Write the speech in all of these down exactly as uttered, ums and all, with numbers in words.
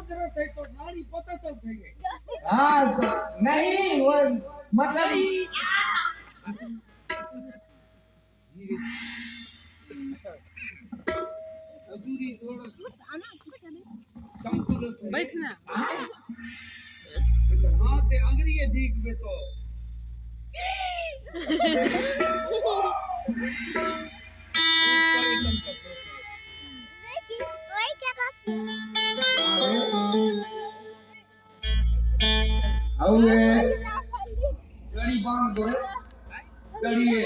करत है तो नाड़ी पता चलत है। हाँ, तो नहीं, वो मतलब अधूरी थोड़ा बैठ ना। हाँ, ते अंग्रेजी में तो अउ ये कड़ी बांध दे, कड़ी ये।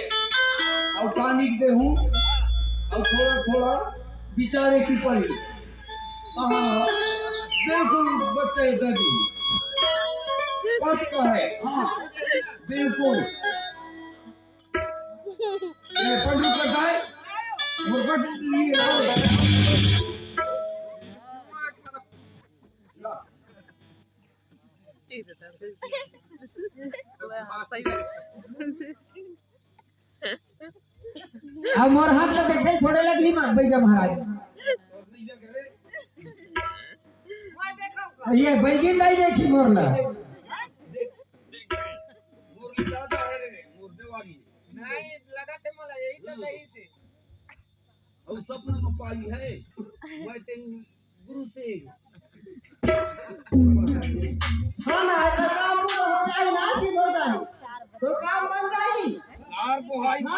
अउ पानी दे हूँ, अउ थोड़ा थोड़ा बिचारे की पड़ी। हाँ, बिल्कुल बच्चे दादी। पक्का है, हाँ, बिल्कुल। ये पंडू करता है, मुर्गा नहीं है। अब मोर हाथ ला देखे थोड़े लगी माँ बैगा महाराज। ये बैगी नहीं देखी मोर ला। मोर ज्यादा है रे, मोर देवारी। नहीं, लगा थे मला यही तो कहीं से। और सपना में पाई है, मैं तेन गुरु से। हाँ ना, तो काम पूरा हो जाए ना, ठीक हो जाए। तो काम बन जाएगी। यार को हाई हाँ।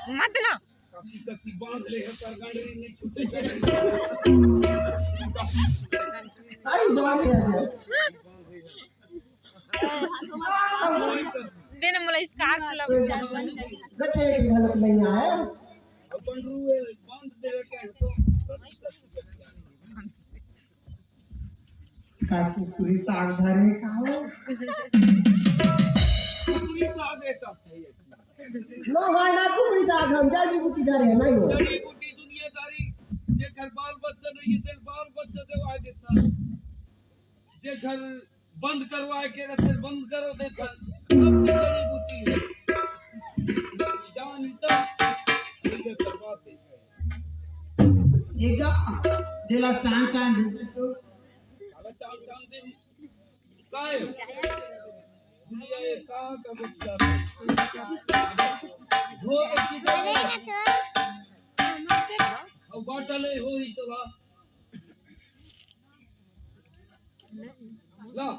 मत ना। कसी कसी बांध ले है, पर गंडरी नहीं छूटे। आई बात है। दिन मोला scarf लग गठे की हालत नहीं आया। अपन रूए बांध दे के तो का कुकुरी साग धरे का हो? कुकुरी साग है का? लो भाई ना कुकुरी साग हम जड़ी बूटी धरे नहीं हो। जड़ी बूटी दुनियादारी, जे घर बाल बच्चा नहीं है, तेरे बाल बच्चा देवा देता। जे घर बंद करवाए के रहते, बंद करो देता, सब के जड़ी बूटी है। जान इतना, ये करवाते हैं। एगा, देला चांद चांद दे तो। अबे चांद चांद दे। काय? दुनिया ये कहाँ का बच्चा है? वो तो किधर है? अब बाटा नहीं हो ही तो ला। ला।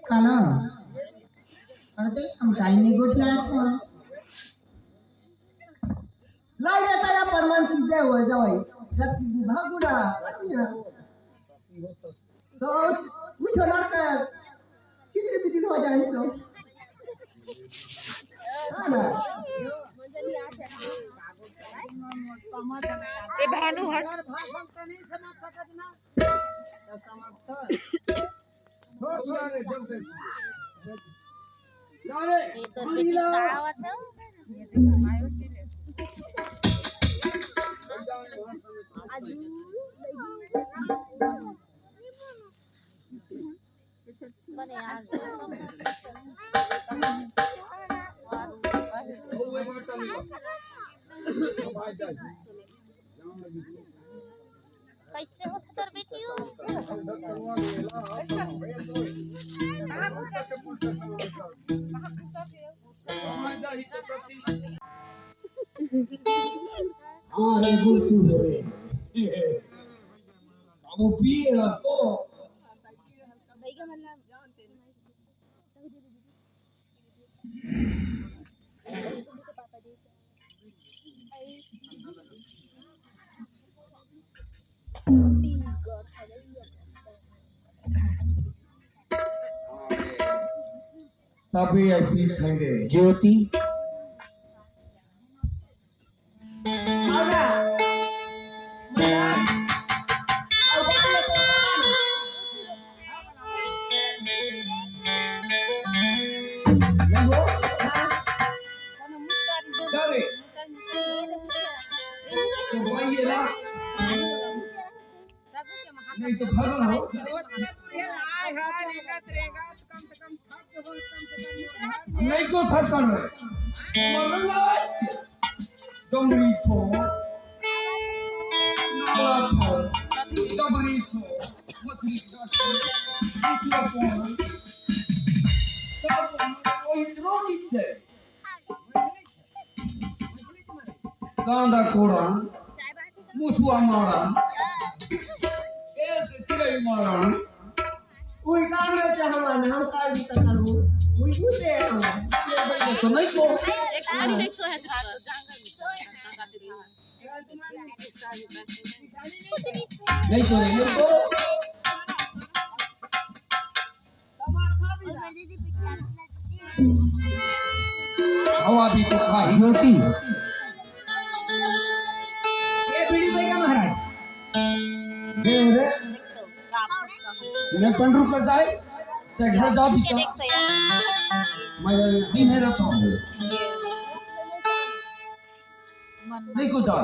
काला, अरे देख, हम टाइम नहीं गोठिया तो। लाई रे, तेरा परमान की जय हो, जवाई। जब भागुड़ा, अतिया। तो कुछ, कुछ लड़का चित्र विधि हो जाए तो। हाँ ना? ए भानु हट। ये तो बेटी का आवत है। बने यार। कैसे होत तोर बेटी हो? हाँ, रे, गुड़ तू हो रे। बाबू पिए रह तो। तभी आई पी थे रे। ज्योति। तो भगन हो। नहीं को फंसन है। डोंगरी छो, नाला छो, डबरी छो, मछली का छो, मछली छो। सब वही रोटी छे। गांदा कोड़ा, मुसुआ मारा, ए चिड़ै मारा। उई काम में से हमार नाम का भी तो करू। उई पूछे हम। ये भाई तो नहीं को। एक खाली एक सौ है। नहीं को, नहीं को। हवा भी तो खाही। ज्योति। ये बीड़ी भैया महाराज। दे रे। मैं पंडरू करता है। ते घर जा भी। मैं नहीं है रहता हूँ। नहीं को जा।